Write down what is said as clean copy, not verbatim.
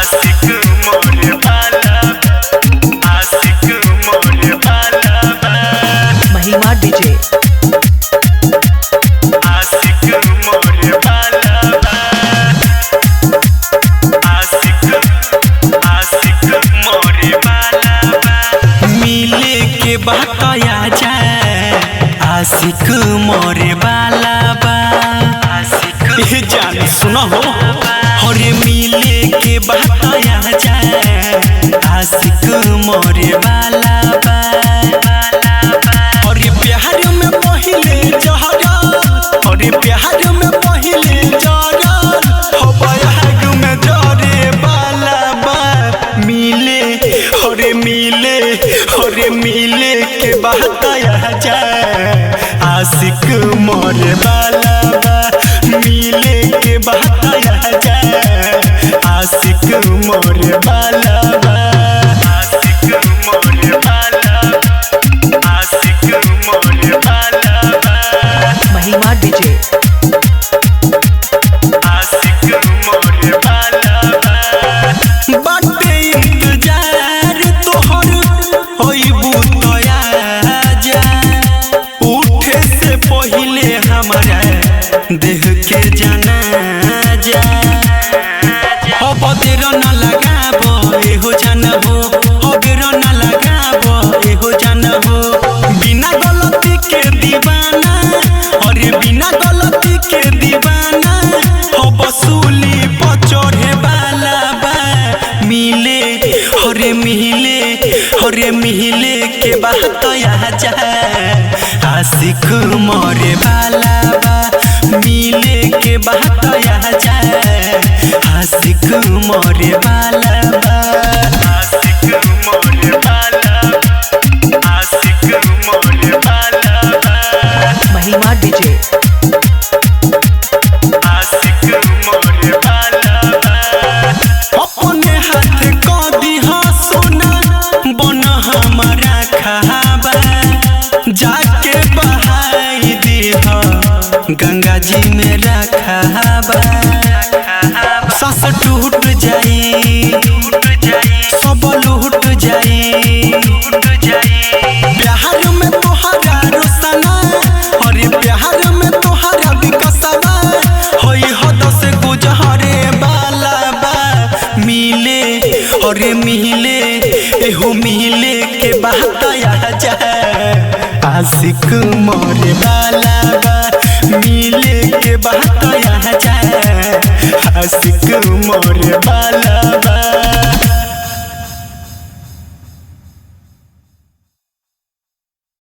आशिक मोरे वाला, आशिक मोरे वाला बा। महिमा डीजे, आशिक मोरे वाला बा। आशिक, आशिक मोरे वाला बा। मिले के बात आ जाए, आशिक मोरे वाला बा। आशिक जान सुनो हो, अरे मिले के बात आ जाए, आशिक मोरे वाला बा। अरे प्यार में पहिले जहरल, अरे प्यार में पहिले जहरल, हो बयाग में जरे वाला बा। मिले, अरे मिले, अरे मिले के बात आ जाए, आशिक मोरे वाला बा। मिले के बात आ जाए, आशिक मोरे वाला बा। आशिक मोरे वाला, आशिक मोरे वाला बा। महिमा डीजे, आशिक मोरे वाला बा। बाटे इंतजार तोहर होइबू तो आजा, उठे से पहिले हमारा देह के जनाजा। अब देर न लगाब एहो जानबो, अब देर न लगाब एहो जानबो। बिना गलती के दीवाना, अरे बिना गलती के दीवाना, हो बसूली पर चढ़े वाला बा। मिले, अरे मिले, अरे मिले के बात आ जाए, आशिक मोरे वाला बा। मिले के बात आ जाए, आशिक मोरे वाला बा। आशिक मोरे वाला, आशिक मोरे वाला बा। महिमा डीजे, आशिक मोरे वाला बा। अपने हाथ को दिहा सोना, बन हमारा खाबा। जाके बहाई दिहा गंगा जी में रखाबा। सस टूट जाई, सब लूट जाई। प्यार में तोहरा रोसना, अरे प्यार में तोहरा विकसवा, होई हद से गुजरे वाला बा। मिले, अरे मिले, एहो मिले के बात आ जाए, आशिक मोरे वाला बा। मिले के बात आ जाए, आशिक मोरे वाला।